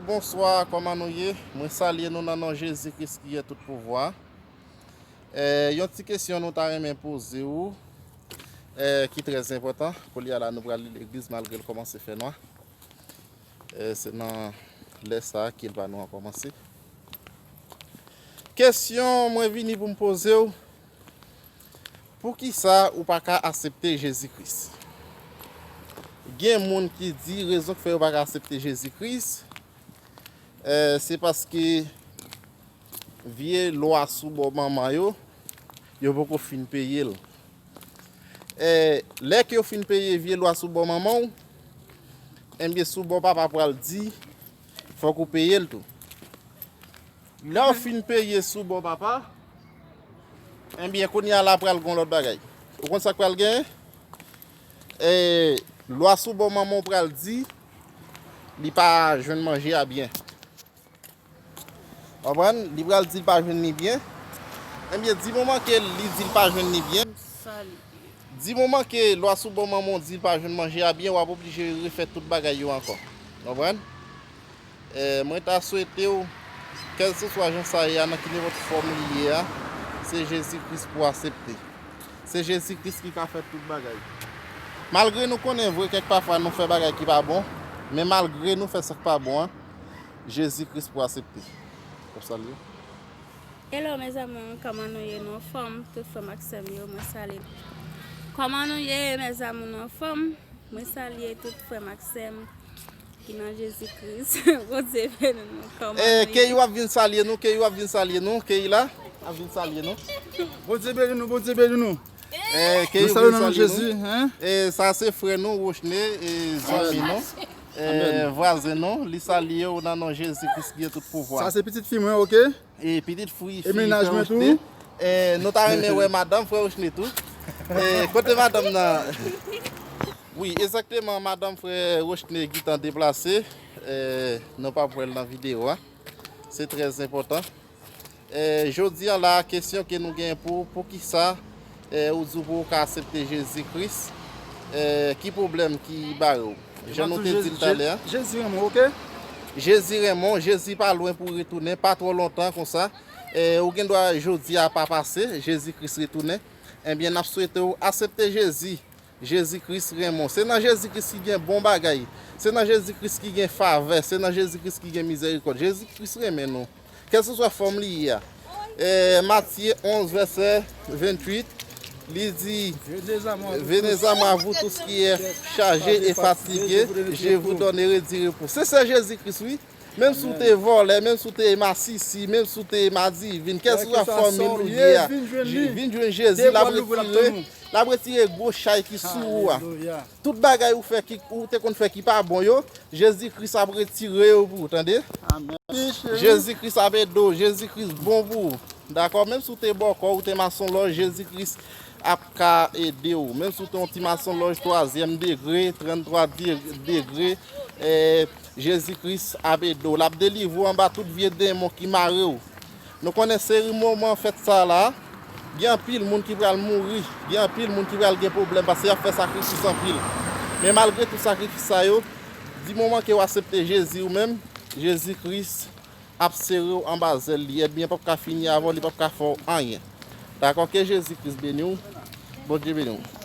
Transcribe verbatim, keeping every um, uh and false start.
Bonswa, kòman nou ye? Mwen salye nou nan non Jezi Kris ki gen tout pouvwa. Eh, yon ti kesyon nou ta renmen poze w, eh, ki trè enpòtan. Kounye a la, nou pral li legliz malgre l kòmanse fè nwa. Eh, se nan lè sa a ke l pa nou an kòmanse. Kesyon mwen vini pou m poze w, poukisa ou pa ka aksepte Jezi Kris? Gen moun ki di rezon k fè yo pa ka aksepte Jezi Kris, eh, se paske vye lwa sou bò manman yo, yo poko fin peye l. Eh, lè ke yo fin peye vye lwa sou bò manman w, enbyen sou bò papa pral di, fòk ou peye l tou. Lè w fin peye sou bò papa, enbyen kounye a la pral gon lòt bagay. Ou konn sa k pral genyen? Eh, lwa sou bò manman w pral di, li pa jwenn manje a byen. Konprann? Li pral di l pa jwenn li byen. Enbyen, di moman ke li di l pa jwenn li byen, di moman ke lwa sou bò manman w di l pa jwenn manje a byen, w ap oblije refè tout bagay yo ankò. Konprann? Eh, mwen ta swete w, kèlseswa jan sa ye a, nan ki nenpòt fòm li ye a, se Jezi Kris pou w aksepte. Se Jezi Kris ki ka fè tout bagay. Malgre nou konnen vre kèk pafwa nou fè bagay ki pa bon, men malgre nou fè sa k pa bon an, Jezi Kris pou aksepte. W ap salye. Hello mes amours, kòman nou ye? Nou anfòm? Tout frè m ak sè m yo, mwen salye. Kòman nou ye mes amours, nou anfòm? Mwen salye tout frè m ak sè m ki nan Jezi Kris. Bondye beni nou. Kòman nou ye? Keyi w ap vin salye nou, Keyi w ap vin salye nou, Keyi la ap vin salye nou. Bondye beni nou, Bondye beni nou. Eh, Keyi w ap vin salye nou. Jezi, hein? Eh, sa se frè nou, Rochne, eh, zanmi nou, eh, vwazen nou, li salye w nan non Jezi Kris ki gen tout pouvwa. Sa se pitit fi mwen, oke? E pitit fi, e fi mennaj mwen tou. E nou ta renmen wè madanm frè Rochne tou. E kote madanm nan? Wi, egzakteman, madanm frè Rochne gentan deplase. E nou p ap wè l nan videyo a. Se trè enpòtan. E jodi a la, kesyon ke nou gen pou, poukisa, e ou di w pou ou ka aksepte Jezi Kris? E ki pwoblèm ki bare w? Jan nou te di l talè a. Jezi renmen w, oke? Jezi renmen w, Jezi pa lwen pou retounen, pa twò lontan konsa. E, ou gen dwa jodi a pa pase, Jezi Kris retounen. Enbyen, n ap swete w aksepte Jezi. Jezi Kris renmen w. Se nan Jezi Kris ki gen bon bagay. Se nan Jezi Kris ki gen favè. Se nan Jezi Kris ki gen mizerikòd. Jezi Kris renmen nou. Kèlseswa fòm li ye a. E, Matye onz, vèsè venntuit, li di, venez à moi, vous tous qui êtes chargés et fatigués, je vous donnerai du repos. Se sèl Jezi Kris, wi. Menm si w te vòlè, menm si w te masisi, menm si w te madivin, kèlkeswa fòm ou ye a, vin jwenn Jezi, l ap retire, l ap retire gwo chay ki sou ou a. Tout bagay ou fè ki, ou te konn fè ki pa bon yo, Jezi Kris ap retire yo pou ou, tande? Jezi Kris ap ede w, Jezi Kris bon pou ou. Dakò? Menm si w te bòkò, ou te masonlòj, Jezi Kris ap ka ede w. Menm si w te yon ti masonlòj twazyèm degre, tranntwa de-, degre, eh, Jezi Kris ap ede w. L ap delivre w anba tout vye denmon ki mare w. Nou konnen seri moman fèt sa la, gen anpil moun ki pral mouri, gen anpil moun ki pral gen pwoblèm, paske y ap fè sakrifis anpil. Men malgre tout sakrifis sa yo, di moman ke w aksepte Jezi ou menm, Jezi Kris ap sere w anba zèl li, ènmi an p ap ka fini avè w, li p ap ka fè w anyen. Dakò? Ke Jezi Kris beni w. Bondye beni w.